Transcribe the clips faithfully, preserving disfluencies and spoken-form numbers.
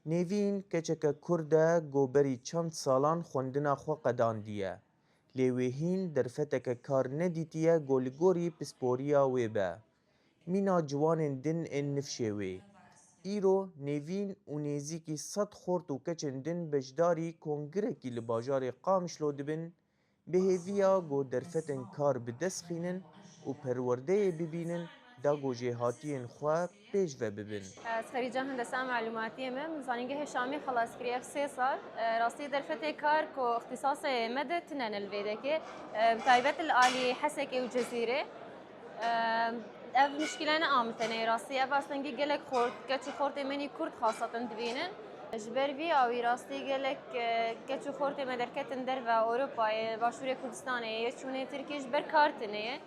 Nêvîn keçeke Kurd e ku berî çend salan xwendina xwe qedandiye. Lê wê hîn derfeteke kar nedîtiye ku li gorî pisporiya wê be. Mîna ciwanên din ên nifşê wê. Îro Nêvîn û nêzîkî sed xort û keçên din beşdarî kongrekî li bajarê Qamişlo dibin, bi hêviya ku derfetên kar bi dest xînin û perwerdeyê bibînin, da ku jêhatiyên xwe pêş ve bibin. Ez xerîca hendesa malûmatiyê me, min zanîngehê Şamê xelas kiriye ev sê sal. E, rastî derfetê kar ku îxtîsasê me de tune ne li vê dekê. E, bi taybet li alî Hesekê û Cezîrê. E, ev mişkîle ne a min tenê rastî. Ev astengî gelek xort, keç û xortê me nî Kurd xaseten dibînin. Ji ber vî awî rastî gelek, e, keç û xortê me derketin derve Ewropayê, Başûrê Kurdistanê yê, çûnê Tirkiyê ji ber kar tune ye.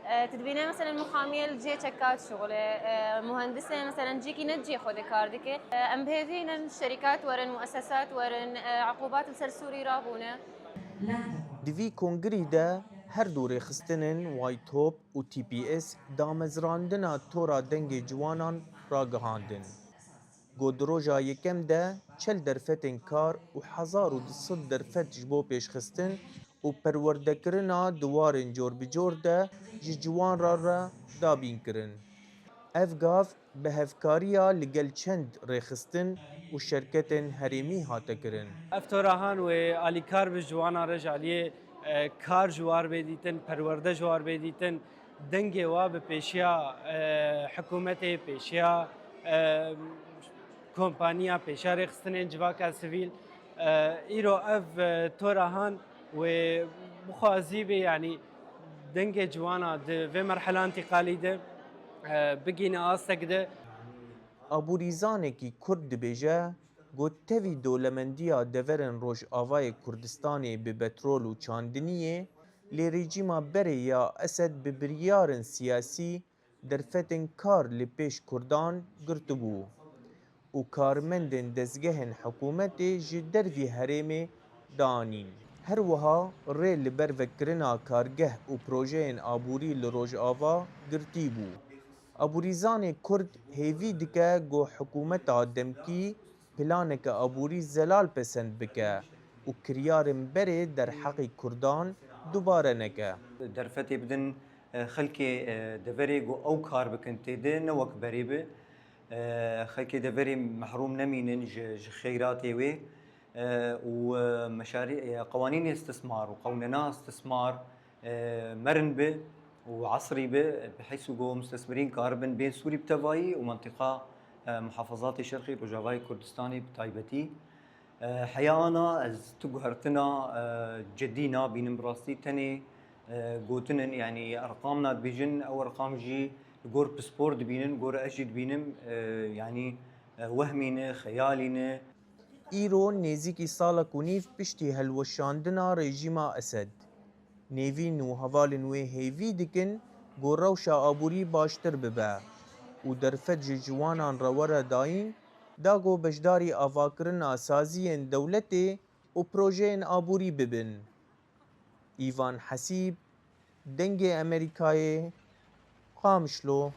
E, tu dibîne, meselen, muxamiyê li cihê çeka dişuxule, e, muhendisê, meselen, cihekî ne cihê xwe de kar dike. E, em bi hêvî ne şerîkat werin, muesesat werin, e, eqûbat li ser Sûrî rabûne. Di vî kongirî de her du rêxistinên White Hope û T P S damezrandina tora dengê ciwanan ragihandin. Ku di roja yekem de çel derfetên kar û hezar û du sed derfet ji bo pêşxistin û perwerdekirina di warên cor bi cor de ji ciwan re re dabîn kirin. Ev gav bi hevkariya li gel çend rêxistin û şerketên herêmî hate kirin. Ev torahan wê alîkar bi ji wana re ji aliyê, e, kar ji war bê dîtin, perwerde ji war bê dîtin, dengê wa bi pêşiya, e, hikûmetê, pêşiya, e, kompaniya, pêşiya rêxistinên civaka sivîl, e, îro ev, e, torahan wê bixwazî bê, yanî dengê ciwana di vê merhela întîqalî de, e, bigîne astek de. Aborîzanekî Kurd dibêje, ku tevî dolemendiya deverên Rojavayê Kurdistanê bi petrol û çandiniyê, lê rejîma berê ya Esed bi biryarên siyasî derfetên kar li pêş Kurdan girtibû û karmendên dezgehên hikûmetê ji dervî herêmê danîn. Her wiha rê li ber vekirina kargeh û projeyên aborî li Rojava girtî bû. Aborîzanê Kurd hêvî dike ku hikûmeta demkî planeke aborî zelal pesend bike û kiryarên berê derheqî Kurdan dubare neke. Derfetê bidin, e, xelkê, e, deverê ku ew kar bikin tê de ne wek berê be. E, xelkê deverê mehrûm nemînin ji, ji xeyratê wê. E, û, e, meşarî-, e, qewanînê istismar û qewnena istismar, e, merin be û esrî be, bi heysu ku mustesmirîn karibin bên Sûrî bi tevayî û mentiqa, e, muhafazatê şerqî Rojavayê Kurdistanê bi taybetî. E, heya ana ez tu guhertina, e, cedî nabînim bi rastî. Tenê, e, gotinin, yanî erqamna dibêjin, ew erqam jî li gor pispor dibînin, gor ez jî dibînim, e, yanî, e, wehmî ne, xeyalî ne. Îro nêzîkî salek û nîv piştî helweşandina rejîma Esed, Nêvîn û hevalên wê hêvî dikin ku rewşa aborî baştir bibe û derfet ji ciwanan re were dayîn, da ku beşdarî avakirina saziyên dewletê û projeyên aborî bibin. Îvan Hesîb, Dengê Amerîkayê, Qamişlo.